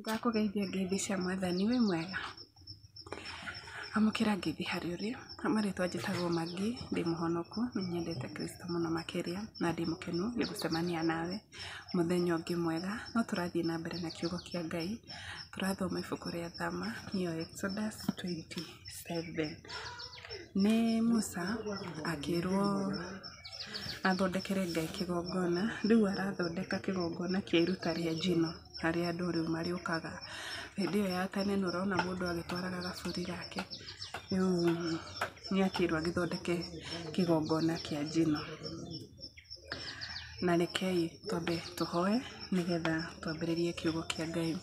Ndakũgeithia ngeithi cia mwathani wĩ mwega? Amũkĩra ngeithi harĩa ũrĩ, marĩtwa njĩtagwo Maggie, ndĩ mũhonoku, nĩ nyendete Kristo mũno makĩria, na ndĩ mũkenu nĩ gũcemania nawe mũthenya ũngĩ mwega, no tũrathiĩ na mbere na kiugo kĩa Ngai, tũrathoma ibuku rĩa Thama, nĩyo Exodus 27. Nĩ Musa akĩrwo athondekere Ngai kĩgongona, rĩu arathondeka kĩgongona kĩa iruta rĩa njino, harĩa andũ rĩu marĩũkaga. Hĩndĩ ĩyo ya tene nĩ ũrona mũndũ agĩtwaraga gabũri gake, rĩu nĩ akĩrwo agĩthondeke kĩgongona kĩa njino. Na rekei twambe tũhoe nĩgetha twambĩrĩrie kiugo kĩa Ngai.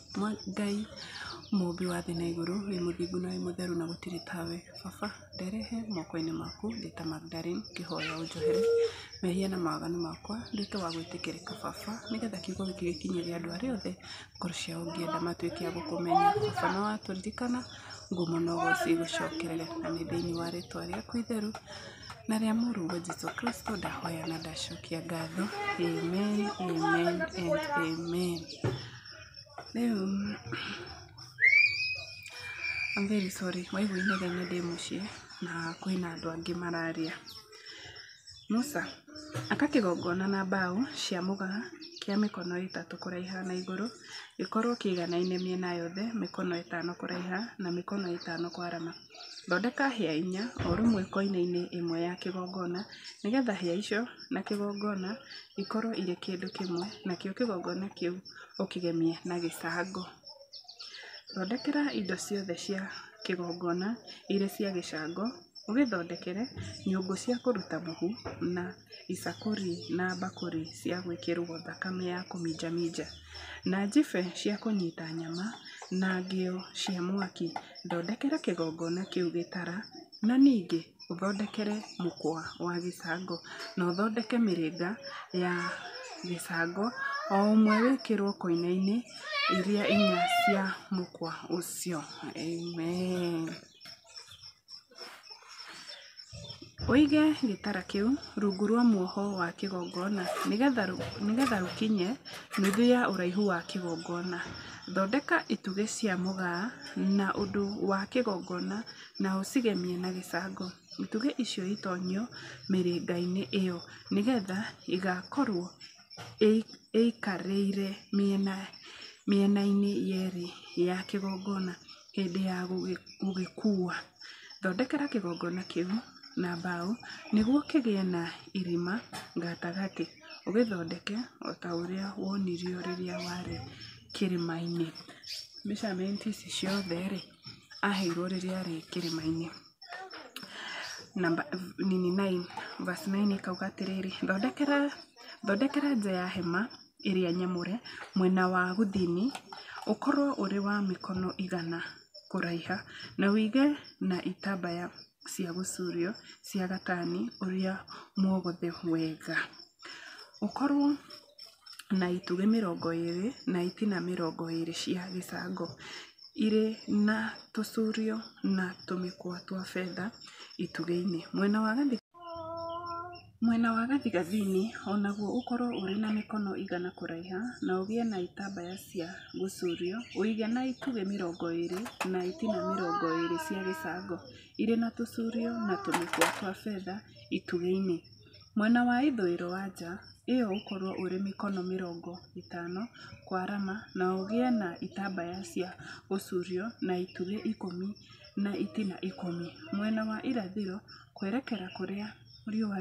Ngai mũmbi wa thĩ na igũrũ, wĩ mũthingu na wĩ mũtheru na gũtirĩ tawe. Baba, nderehe moko-inĩ maku ndĩ ta Magdalene ngĩhoya ũnjohere mehia na mawaganu makwa, nduĩke wa gwĩtĩkĩrĩka baba, nĩgetha kiugo gĩkĩ gĩkinyĩre andũ arĩa othe ngoro ciao ũngĩenda matuĩke a gũkũmenya. Baba na watũririkana, ngumo na ũgoci igũcokerere, na nĩ thĩinĩ wa rĩtwa rĩaku itheru na rĩa mũrũguo Jesu Kristo ndahoya na ndacokia ngatho. Amen, amen and amen. Rĩu I'm very sorry, waigua inegene ndĩ mũciĩ na kwĩna andũ angĩ mararia. Musa, aka kĩgongona na mbaũ cia mũgaa kĩa mĩkono ĩtatũ kũraiha na igũrũ, gĩkorwo kĩiganaine mĩena yothe, mĩkono ĩtano kũraiha na mĩkono ĩtano kwarama. Thondeka hĩa inya o rũmwe koine-inĩ ĩmwe ya kĩgongona, nĩgetha hĩa icio na kĩgongona ikorwo irĩ kĩndũ kĩmwe, nakĩo kĩgongona kĩu ũkĩgemie na gĩcango. Thondekera indo ciothe cia kĩgongona irĩ cia gĩcango, ũgĩthondekere nyũngũ cia kũruta mũhu na icakũri na mbakũri cia gwĩkĩrwo thakame ya kũminjaminja, na njibe cia kũnyita nyama, na ngĩo cia mwaki. Thondekera kĩgongona kĩu gĩtara, na ningĩ ũthondekere mũkwa wa gĩcango, na ũthondeke mĩrĩnga ya gĩcango, o ũmwe wĩkĩrwo koine-inĩ iria inya cia mũkwa ũcio. Amen. Ũige gĩtara kĩu rungu rwa muoho wa kĩgongona nĩgetha rũkinye nuthu ya ũraihu wa kĩgongona. Thondeka itugĩ cia mũgaa na ũndũ wa kĩgongona na ũcigemie na gĩcango. Itugĩ icio itonyio mĩrĩnga-inĩ ĩyo nĩgetha igakorwo ĩikarĩire mĩena-inĩ yerĩ ya kĩgongona hĩndĩ ya gũgĩkuua. Thondekera kĩgongona kĩu na mbaũ nĩguo kĩgĩe na irima gatagatĩ. Ũgĩthondeke o ta ũrĩa wonirio rĩrĩa warĩ kĩrĩma-inĩ. Measurement ici ciothe rĩ, aheirwo rĩrĩa arĩ kĩrĩma-inĩ. Namba nini 9 verse 9 ĩkauga atĩrĩrĩ, thondekera thondekera nja ya hema ĩrĩa nyamũre mwena wa gũthini ũkorwo ũrĩ wa mĩkono 100 kũraiha, na ũige na itambaya cia gũcuurio cia gatani ũrĩa mwogothe wega. Ũkorwo na itugĩ 20 na itina 20 cia gĩcango irĩ na tũcuurio na tũmĩkwa twa betha itugĩ-inĩ. Mwena wa gathigathini o naguo ũkorwo ũrĩ na mĩkono 100 kũraiha, na ũgĩe na itambaya cia gũcuurio, ũige na itugĩ 20 na itina 20 cia gĩcango irĩ na tũcuurio na tũmĩkwa twa betha itugĩ-inĩ. Mwena wa ithũĩro wa nja ĩyo ũkorwo ũrĩ mĩkono 50 kwarama na ũgĩe na itambaya cia gũcuurio na itugĩ 10 na itina 10. Mwena wa irathĩro kwerekera kũrĩa riũa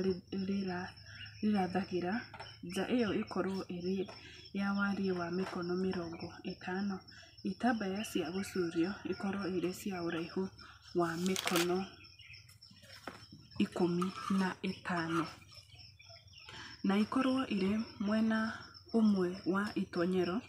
rĩrathagĩra, nja ĩyo ĩkorwo ĩrĩ ya wariĩ wa mĩkono 50. Itambaya cia gũcuurio ikorwo irĩ cia ũraihu wa mĩkono 15, na ikorwo irĩ mwena ũmwe wa itonyero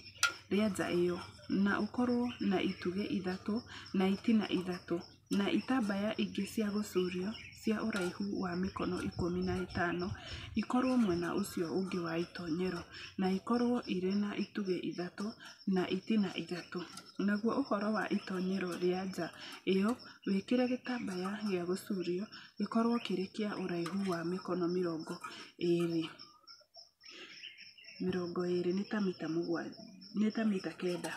rĩa nja ĩyo, na ũkorwo na itugĩ ithatũ na itina ithatũ, na itambaya ingĩ cia gũcuurio cia ũraihu wa mĩkono 15 ikorwo mwena ũcio ũngĩ wa itonyero, na ikorwo irĩ na itugĩ ithatũ na itina ithatũ. Naguo ũhoro wa itonyero rĩa nja ĩyo wĩkĩre gĩtambaya gĩa gũcuurio gĩkorwo kĩrĩ kĩa ũraihu wa mĩkono 20. 20 nĩ ta mita 9.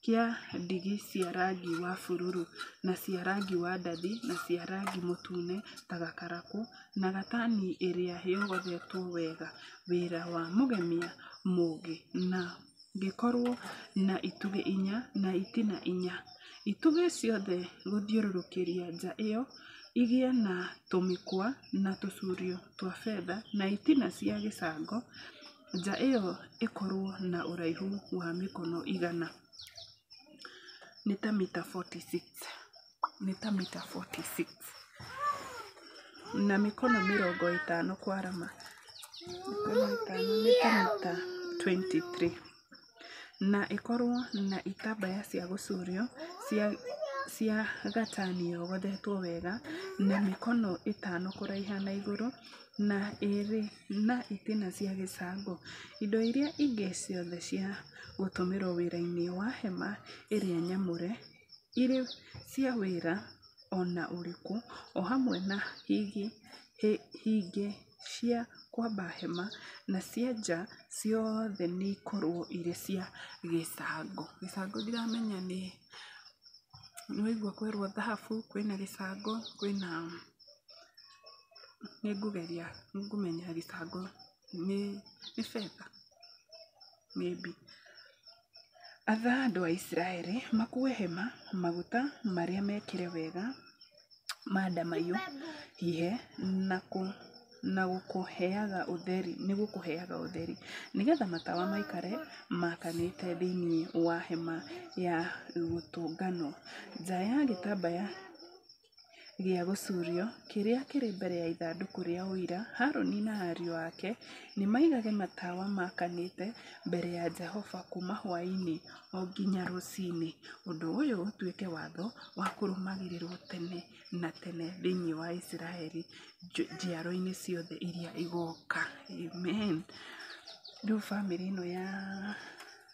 kĩa ndigi cia rangi wa bururu, na cia rangi wa ndathi, na cia rangi mũtune ta gakarakũ, na gatani ĩrĩa yogothetwo wega, wĩra wa mũgemia mũũgĩ, na gĩkorwo na itugĩ inya na itina inya. Itugĩ ciothe gũthiũrũrũkĩria nja ĩyo igĩe na tũmĩkwa na tũcuurio twa betha na itina cia gĩcango. Nja ĩyo ĩkorwo na ũraihu wa mĩkono 100, nĩ ta mita 46, nĩ ta mita 46, na mĩkono 50 kwarama, mĩkono 5 nĩ ta mita 23, na ĩkorwo na itambaya cia gũcuurio cia gatani yogothetwo wega, na mĩkono 5 kũraiha na igũrũ, na ĩrĩ na itina cia gĩcango. Indo iria ingĩ ciothe cia gũtũmĩrwo wĩra-inĩ wa hema ĩrĩa nyamũre, irĩ cia wĩra o na ũrĩkũ, o hamwe na higĩ cia kwamba hema, na cia nja ciothe nĩikorwo irĩ cia gĩcango. Gĩcango ndiramenya nĩ waigua kwĩrwo thahabu, kwĩna gĩcango, kwĩna nĩngũgeria nĩngũmenya gĩcango nĩ betha maybe. Atha andũ a Isiraeli makuue hema, maguta marĩa mekĩre wega ma ndamaiyũ hihe na gũkũheaga ũtheri, nĩ gũkũheaga ũtheri, nĩgetha matawa maikare makanĩte thĩinĩ wa hema ya gũtũnganwo. Nja ya gĩtambaya gĩa gũcuurio kĩrĩa kĩrĩ mbere ya ithandũkũ rĩa Ũira, Harũni na ariũ ake nĩmaigage matawa makanĩte mbere ya Jehova kuuma hwaĩ-inĩ o nginya rũcinĩ. Ũndũ ũyũ ũtuĩke watho wa kũrũmagĩrĩrwo tene na tene thĩinĩ wa Isiraeli njiarwa-inĩ ciothe iria igoka. Amen. Rĩu bamĩrĩ ĩno ya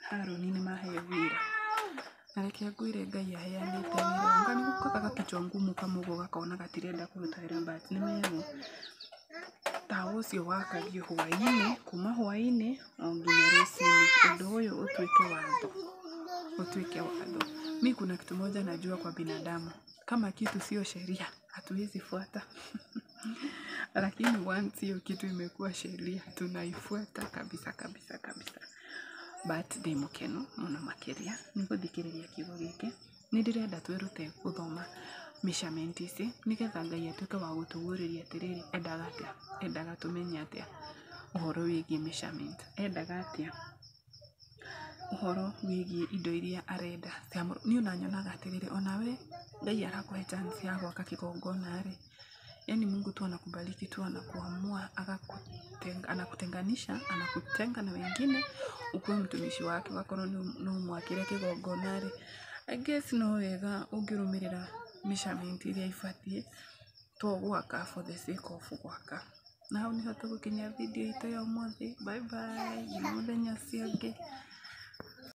Harũni nĩ maheo wĩra. Na reke ngwĩre Ngai aheanĩte wĩra. Anga nĩ gũkaga gakichwa ngumu kamwe ũguo gakona gatirenda kũruta wĩra but nĩ merwo tawa ũcio wakagio hwaĩ-inĩ, kuma hwaĩ-inĩ o nginya rũcinĩ. Ũndũ ũyũ ũtuĩke watho, ũtuĩke watho. Mi kuna kitu moja najua kwa binadamu, kama kitu sio sheria hatuwezi fuata lakini once hiyo kitu imekuwa sheria tunaifuata kabisa kabisa kabisa. But ndĩ mũkenu mũno makĩria nĩ gũthikĩrĩria kiugo gĩkĩ. Nĩ ndĩrenda twĩrute gũthoma measurement ici nĩgetha Ngai atuĩke wa gũtũguũrĩria atĩrĩrĩ, endaga atĩa, endaga tũmenye atĩa ũhoro wĩgiĩ measurement, endaga atĩa ũhoro wĩgiĩ indo iria arenda. Niĩ ona nyonaga atĩrĩrĩ, onawe Ngai arakũhe chance ya gwaka kĩgongona rĩ, yani Mungu tu anakubariki tu, anakuamua, anakutenganisha, anakutenga na wengine ukuwe mtumishi wake, wakorwo no mwakĩre kĩgongona rĩ, I guess no wega ũngĩrũmĩrĩra measurement iria ibatiĩ, to gwaka for the sake of gwaka. Na hau nĩho tũgũkinyia video itũ ya ũmũthĩ. Bye bye, nginya mũthenya ũcio ũngĩ.